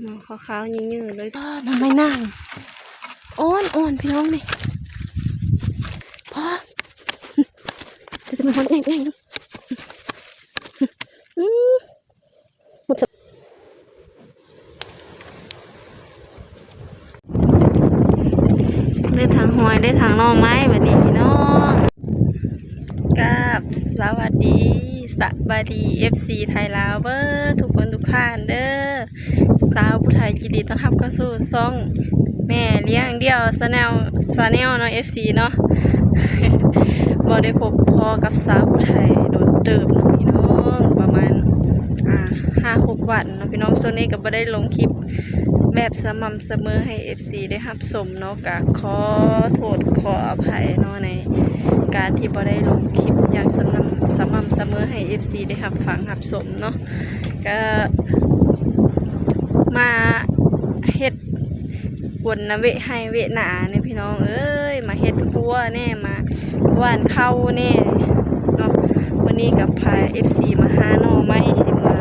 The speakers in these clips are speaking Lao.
ໜໍ່ຂາວໆ ເຍີະໆ ເລີຍ. ປ້າ ໜໍ່ໄມ້ນາງ ອ່ອນໆ ພີ່ນ້ອງນີ້ ປ້າ ແຕ່ມັນອ່ອນແອງໆ ອື ໄດ້ທາງຮວຍ ໄດ້ທາງໜໍ່ໄມ້ບັດນີ້ພີ່ນ້ອງ. ກາບສະຫວັດດີ ສະບາຍດີ ເອັຟຊີ ໄທລາວເບີດທຸກຄົນທຸກທ່ານເດີ. ສາວຜູ້ໄທຍິນດີຕ້ອນຮັບເຂົ້າສູ່ຊ່ອງແມ່ລ້ຽງດ່ຽວ Channel Channel ເນາະ ເອັຟຊີ ເນາະ. ບໍ່ໄດ້ພົບພໍ້ກັບສາວຜູ້ໄທດົນເຕີບເນາະພີ່ນ້ອງ ປະມານ ອ່າ ຫ້າຫົກວັນເນາະພີ່ນ້ອງ. ຊ່ວງນີ້ກໍບໍ່ໄດ້ລົງຄລິບແບບສະໝ່ຳສະເໝີໃຫ້ ເອັຟຊີ ໄດ້ຮັບຊົມເນາະ ກະຂໍໂທດຂໍອະໄພເນາະ ໃນການທີ່ບໍ່ໄດ້ລົງຄລິບຢ່າງສະໝ່ຳສະເໝີໃຫ້ ເອັຟຊີ ໄດ້ຮັບຟັງຮັບຊົມເນາະ. ກະມາເຮັດ ວົນນະເວະໄຮ່ເວະນານີ້ພີ່ນ້ອງເອີຍ ມາເຮັດຮົ້ວແດ່ ມາຫວ່ານເຂົ້າແດ່ເນາະ. ມື້ນີ້ກໍພາ ເອັຟຊີ ມາຫາໜໍ່ໄມ້ ຊິມາ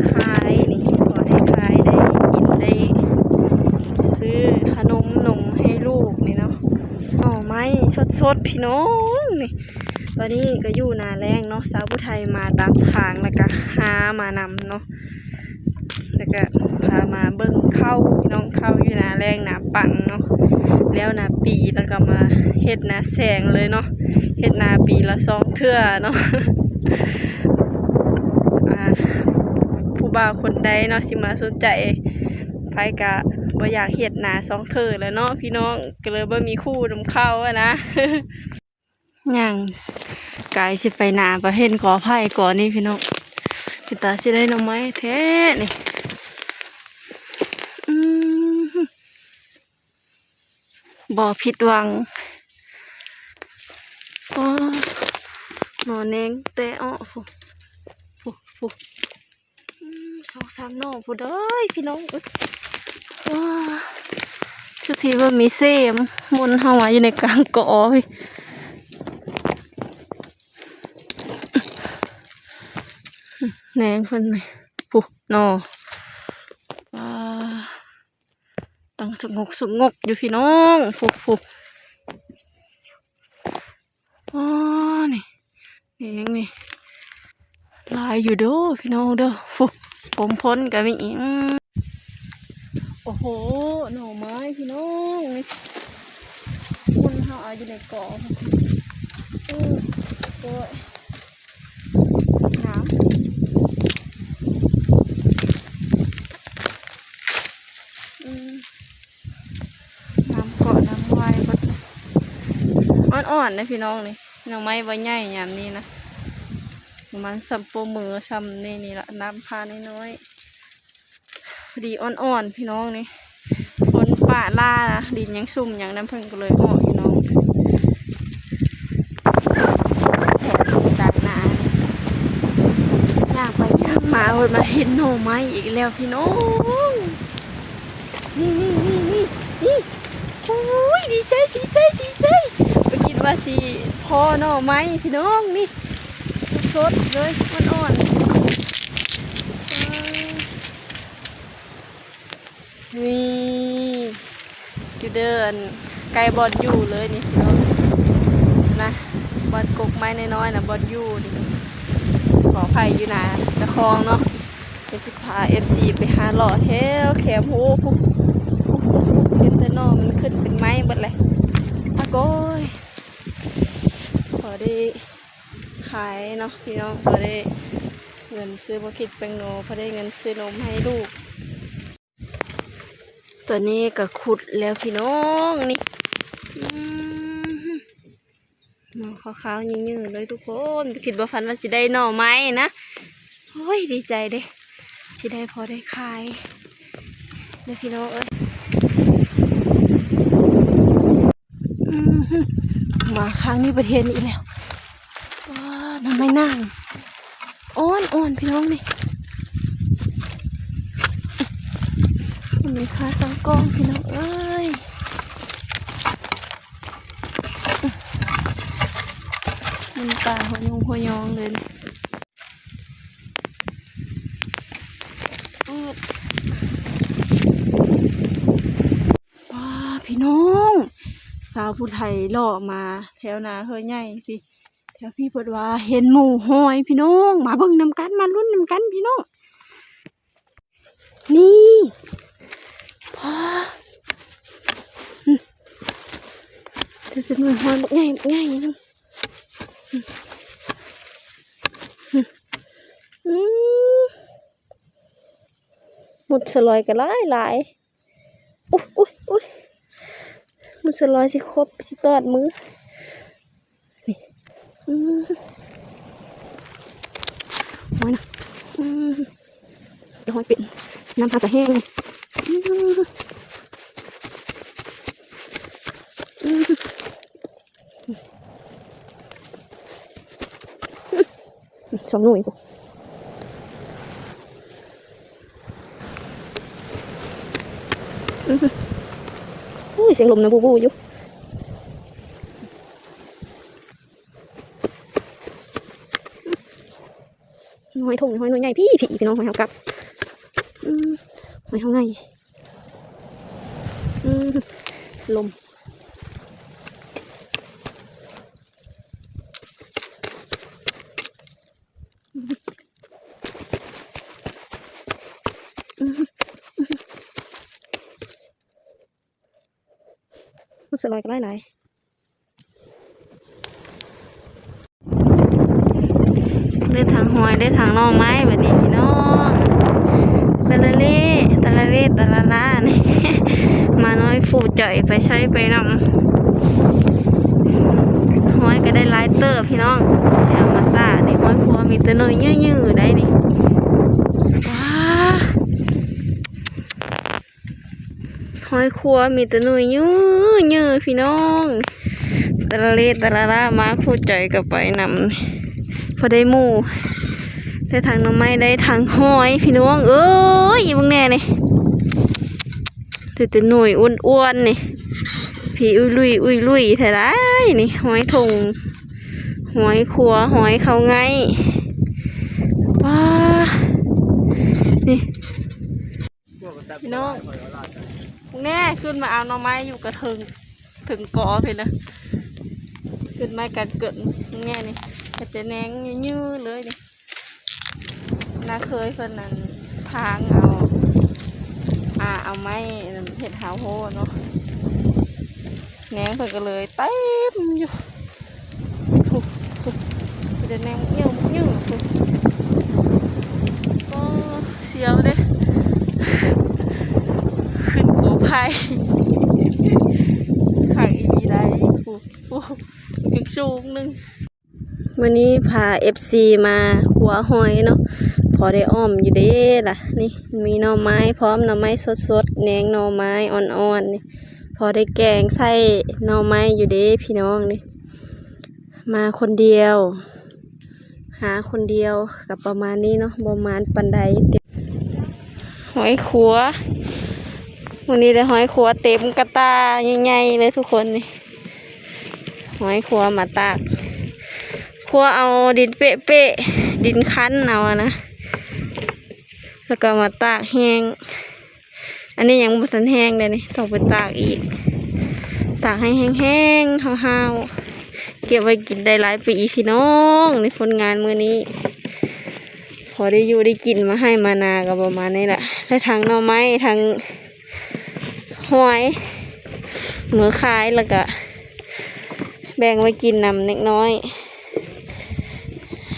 ຂາຍນີ້ ພໍໄດ້ຂາຍ ໄດ້ກິນ ໄດ້ຊື້ຂະໜົມນົມໃຫ້ລູກນີ້ເນາະ. ໜໍ່ໄມ້ສົດໆ ພີ່ນ້ອງນີ້. ຕອນນີ້ກໍຢູ່ໜ້າແລ້ງເນາະ ສາວຜູ້ໄທມາຕາມທາງ ແລ້ວກໍຫາມານຳເນາະ. ແລ້ວກະພາມາເບິ່ງເຂົ້າພີ່ນ້ອງ ເຂົ້າຢູ່ນາແລ້ງນາປັງເນາະ ແລ້ວນາປີ ແລ້ວກະມາເຮັດນາແຊງເລີຍເນາະ ເຮັດນາປີລະສອງເທື່ອເນາະ. ອ່າ ຜູ້ບ່າວຄົນໃດເນາະ ຊິມາສົນໃຈ ໃຜກະບໍ່ຢາກເຮັດນາສອງເທື່ອແຫຼະເນາະພີ່ນ້ອງ ກໍເລີຍບໍ່ມີຄູ່ນຳເຂົ້າຫັ້ນນະ. ຍ່າງກາຍຊິໄປນາ ໄປເຫັນກໍໄຜ່ກໍນີ້ພີ່ນ້ອງ ເປັນຕາຊິໄດ້ໜໍ່ໄມ້ແທ້ນີ້. ອື ບໍ່ຜິດຫວັງ. ອໍ ໜໍ່ແນງແຕ່ເອາະ ພຸ້ນ ພຸ້ນ ພຸ້ນ. ອືມ ສອງສາມໜໍ່ພຸ້ນເດີພີ່ນ້ອງເອີຍ. ວ້າ ສຸດທີ່ວ່າມີເສມ ມົນເຮົາມາຢູ່ໃນກາງກໍ ໂອ້ຍ ແນງເພິ່ນນີ້ ພຸ້ນໜໍ່. ວ້າ ຕັ້ງສະຫງົກສະຫງົກຢູ່ພີ່ນ້ອງ ພຸ້ນ ພຸ້ນ. ອໍ ນີ້ ແນງນີ້ຫຼາຍຢູ່ເດີພີ່ນ້ອງເດີ ພຸ້ນ ຜົມພົ້ນກໍມີອີກ. ໂອ້ໂຫ ໜໍ່ໄມ້ພີ່ນ້ອງນີ້ ຄົນເຮົາເອົາຢູ່ໃນກອ ໂອ້ຍ ໂອ້ຍ ງາມ ອືມ ນ້ຳເກາະນ້ຳໄຫວເບິດ ອ່ອນໆ ເດ້ພີ່ນ້ອງນີ້. ໜໍ່ໄມ້ບໍ່ໃຫຍ່ຍາມນີ້ນະ ປະມານສ່ຳໂປ້ມືສ່ຳນີ້ນີ້ລະ ນ້ຳພານ້ອຍໆ ພໍດີອ່ອນໆ ພີ່ນ້ອງນີ້. ຝົນປະລາ ດິນຍັງຊຸ່ມຫຍັງນຳ ເພິ່ນກໍເລີຍອອກພີ່ນ້ອງ. ກາງນາ ຍ່າງໄປຍ່າງມາ ໂອ້ຍ ມາເຫັນໜໍ່ໄມ້ອີກແລ້ວພີ່ນ້ອງ. ນີ້ໆໆໆ ໂອ້ຍ ດີໃຈ ດີໃຈ ດີໃຈ ບໍ່ຄິດວ່າຊິພໍ້ໜໍ່ໄມ້ພີ່ນ້ອງນີ້ ສົດໆ ເລີຍ ອ່ອນໆ. ນີ້ ຢູ່ເດີ່ນ ໃກ້ບ່ອນຢູ່ເລີຍນີ້ພີ່ນ້ອງນະ ບ່ອນກົກໄມ້ນ້ອຍໆ ນະ ບ່ອນຢູ່ນີ້ ຂໍອະໄພຢູ່ນາເຈົ້າຂອງເນາະ. ດຽວຊິພາເອັຟຊີໄປຫາເລາະແຖວແຄມ ໂອ້ ພຸ້ນ ເຫັນແຕ່ໜໍ່ມັນຂຶ້ນເປັນໄມ້ເບິດແຫຼະ. ອາໂກຍ ພໍໄດ້ຂາຍເນາະພີ່ນ້ອງ ພໍໄດ້ເງິນຊື້ໝາກຂິດແປ້ງນົວ ພໍໄດ້ເງິນຊື້ນົມໃຫ້ລູກ. ຕອນນີ້ກໍຂຸດແລ້ວພີ່ນ້ອງນີ້ ອືມ ໜໍ່ຂາວໆ ເຍີະໆ ເລີຍທຸກຄົນ. ຄິດບໍ່ຝັນວ່າຊິໄດ້ໜໍ່ໄມ້ນະ ໂອ້ຍ ດີໃຈເດ້ ຊິໄດ້ພໍໄດ້ຂາຍເດີພີ່ນ້ອງເອີຍ. ອືມ ມາຄັ້ງນີ້ປະເທດນີ້ອີກແລ້ວ. ວ້າ ໜໍ່ໄມ້ນາງ ອ່ອນໆ ພີ່ນ້ອງນີ້ ມັນຄາຕັ້ງກ້ອງພີ່ນ້ອງເອີຍ. ມັນຕາຫົວຍອງຫົວຍອງເລີຍນີ້. ອືດ ສາວຜູ້ໄທເລາະມາແຖວໜ້າເຮືອນໃຫຍ່ພີ້ ແຖວພີ້ເພິ່ນວ່າເຫັນໝູຫອຍພີ່ນ້ອງ ມາເບິ່ງນຳກັນ ມາລຸ້ນນຳກັນພີ່ນ້ອງ. ນີ້ ປ້າ ອືມ ເປັນໝູຫອຍບັກໃຫຍ່ ບັກໃຫຍ່ນຳ ອືມ ອືມ ອືມ ມຸດສະຫຼອຍກໍຫຼາຍໆ. ອຸ້ຍ ອຸ້ຍ ອຸ້ຍ ມັນສະຫຼອຍຊິຄົບ ຊິຕອດມື ນີ້ ອືມ ໂອ້ຍນະ ອືມ ດອກໄມ້ເປັນ ນ້ຳຫາກະແຫ້ງ ອືມ ອືມ. ສອງໜ່ວຍພຸ້ນ ອືມ ໂອ້ຍ ສຽງລົມນະບູໆຢູ່ ຫອຍຖົງ ຫອຍໜ່ວຍໃຫຍ່ ພີ້ໆ ພີ່ນ້ອງ ຫອຍເຮົາກັບ ອືມ ຫອຍເຮົາໃຫຍ່ ອືມ ລົມ. ມັນສະຫຼອຍກໍຫຼາຍໆ ໄດ້ທັງຫອຍ ໄດ້ທັງໜໍ່ໄມ້ບັດນີ້ພີ່ນ້ອງ ຕະລະເລ ຕະລະເລ ຕະລະລາ ນີ້ ໝານ້ອຍຄູ່ໃຈໄປໃສໄປນຳ. ຫອຍກໍໄດ້ຫຼາຍເຕີບພີ່ນ້ອງ ຊິເອົາມາຕາກນີ້ ຫອຍຄົວມີແຕ່ໜ່ວຍເຍີ້ຍໆ ໄດ໋ນີ້ ວ້າ ຫອຍຄົວມີແຕ່ໜ່ວຍເຍີ້ຍໆ ພີ່ນ້ອງ ຕະລະເລ ຕະລະລາ ມາຄູ່ໃຈກໍໄປນຳ ພໍໄດ້ໝູ່ ໄດ້ທັງໜໍ່ໄມ້ ໄດ້ທັງຫອຍ ພີ່ນ້ອງເອີຍ ເບິ່ງແດ່ນີ້. ເປັນແຕ່ໜ່ວຍອ້ວນໆ ນີ້ ພີ້ອຸຍລຸຍອຸຍລຸຍແທ້ໄດ໋ນີ້ ຫອຍຖົງ ຫອຍຄົວ ຫອຍເຂົ້າໄງ່ ວ້າ ນີ້ ພີ່ນ້ອງ ແນ່ ຂຶ້ນມາເອົາໜໍ່ໄມ້ຢູ່ກະເທິງ ເທິງກໍພີ້ນະ ຂຶ້ນມາກັນເກີດ ແນ່ນີ້ ເຮັດແຕ່ແໜງຍືດໆ ເລີຍນີ້. ນ້າເຄີຍເພິ່ນນັ້ນ ຖາງເອົາ ອ່າ ເອົາໄມ້ເຮັດຫາໂຮເນາະ ແໜງເພິ່ນກໍເລີຍເຕັມຢູ່ ພຸ້ນ ພຸ້ນ ໄດ້ແໜງເຫຍື້ອວເຫຍື້ອວ ພຸ້ນ ໂອ້ ສຽວເດ້ ຂຶ້ນກໍໄພ ຄັກອີ່ຫຼີໃດ໋ ພຸ້ນ ພຸ້ນ ຂຶ້ນສູງໜຶ່ງ. ມື້ນີ້ພາເອັຟຊີມາຄົວຫອຍເນາະ ພໍໄດ້ອ້ອມຢູ່ເດ້ລະ ນີ້ມີໜໍ່ໄມ້ພ້ອມ ໜໍ່ໄມ້ສົດໆ ແໜງໜໍ່ໄມ້ອ່ອນໆ ນີ້ ພໍໄດ້ແກງໃສ່ໜໍ່ໄມ້ຢູ່ເດ້ພີ່ນ້ອງ ນີ້ ມາຄົນດຽວ ຫາຄົນດຽວກໍປະມານນີ້ເນາະ ບໍ່ໝານປານໃດ. ຫອຍຄົວ ມື້ນີ້ໄດ້ຫອຍຄົວເຕັມກະຕ່າໃຫຍ່ໆ ເລີຍທຸກຄົນນີ້ ຫອຍຄົວມາຕາກ ຄົວເອົາດິນເປະໆ ດິນຄັ້ນເອົານະ ແລ້ວກໍມາຕາກແຫ້ງ ອັນນີ້ຍັງບໍ່ທັນແຫ້ງເດ້ນີ້ ຕ້ອງໄປຕາກອີກ ຕາກໃຫ້ແຫ້ງໆ ຫ້າວໆ ເກັບໄວ້ກິນໄດ້ຫຼາຍປີພີ່ນ້ອງ ໃນຜົນງານມື້ນີ້ ພໍໄດ້ຢູ່ໄດ້ກິນ ມາໄຮ່ມານາກໍປະມານນີ້ແຫຼະ ໄດ້ທັງໜໍ່ໄມ້ ທັງຫອຍ ເມືອຂາຍ ແລ້ວກະແບ່ງໄວ້ກິນນຳເດັກນ້ອຍ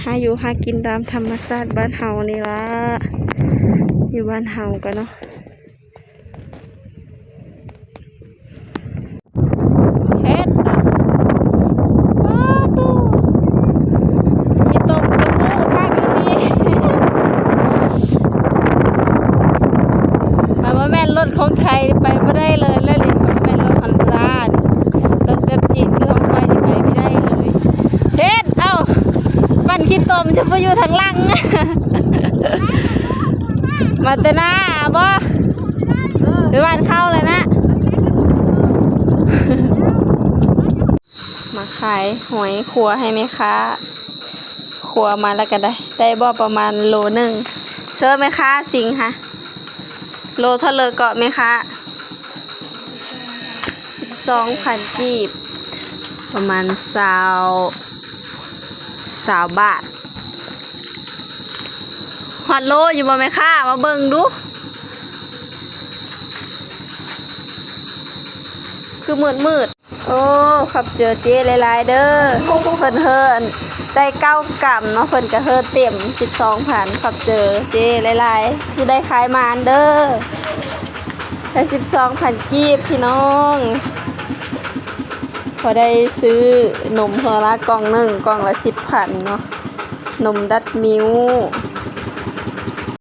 ຫາຢູ່ຫາກິນຕາມທຳມະຊາດບ້ານເຮົານີ້ລະ ຢູ່ບ້ານເຮົາກະເນາະ. ເຮັດ ປາຕູ ຂີ້ຕົມໂຕໂຕຄັກອີ່ຫຼີ ມັນບໍ່ແມ່ນລົດຂອງໄທ ໄປບໍ່ໄດ້ເລີຍແຫຼະນີ້ ມັນແມ່ນລົດຮອນດ້າ ລົດແບບຈີນຄືຂອງຂ້ອຍນີ້ໄປບໍ່ໄດ້ເລີຍ ເຮັດ ເອົ້າ ມັນຂີ້ຕົມຈະໄປຢູ່ທາງຫຼັງ ມາແຕ່ໜ້າບໍ່? ໄປຫວ່ານເຂົ້າແລ້ວນະ ມາຂາຍຫອຍຄົວໃຫ້ແມ່ຄ້າ ຄົວມາແລ້ວກໍໄດ້ ໄດ້ບໍ່ປະມານໂລໜຶ່ງ ເຊີແມ່ຄ້າສິງຫະ ໂລເທົ່າເລີເກາະແມ່ຄ້າ? ສິບສອງພັນກີບ ປະມານຊາວ ຊາວບາດ. ຮອດໂລຢູ່ບໍ່ແມ່ຄ້າ? ມາເບິ່ງດູ ຄືມືດໆ. ໂອ້ ຂອບເຈີເຈ້ຫຼາຍໆເດີ. ເພິ່ນເຮີໄດ້ເກົ້າກຳເນາະ, ເພິ່ນກະເຮີເຕັມສິບສອງພັນ. ຂອບເຈີເຈ້ຫຼາຍໆ ຄືໄດ້ຂາຍໝານເດີ. ໄດ້ສິບສອງພັນກີບພີ່ນ້ອງ, ພໍໄດ້ຊື້ນົມເພິ່ນລະກ່ອງໜຶ່ງ, ກ່ອງລະສິບພັນເນາະ. ນົມດັດມິວ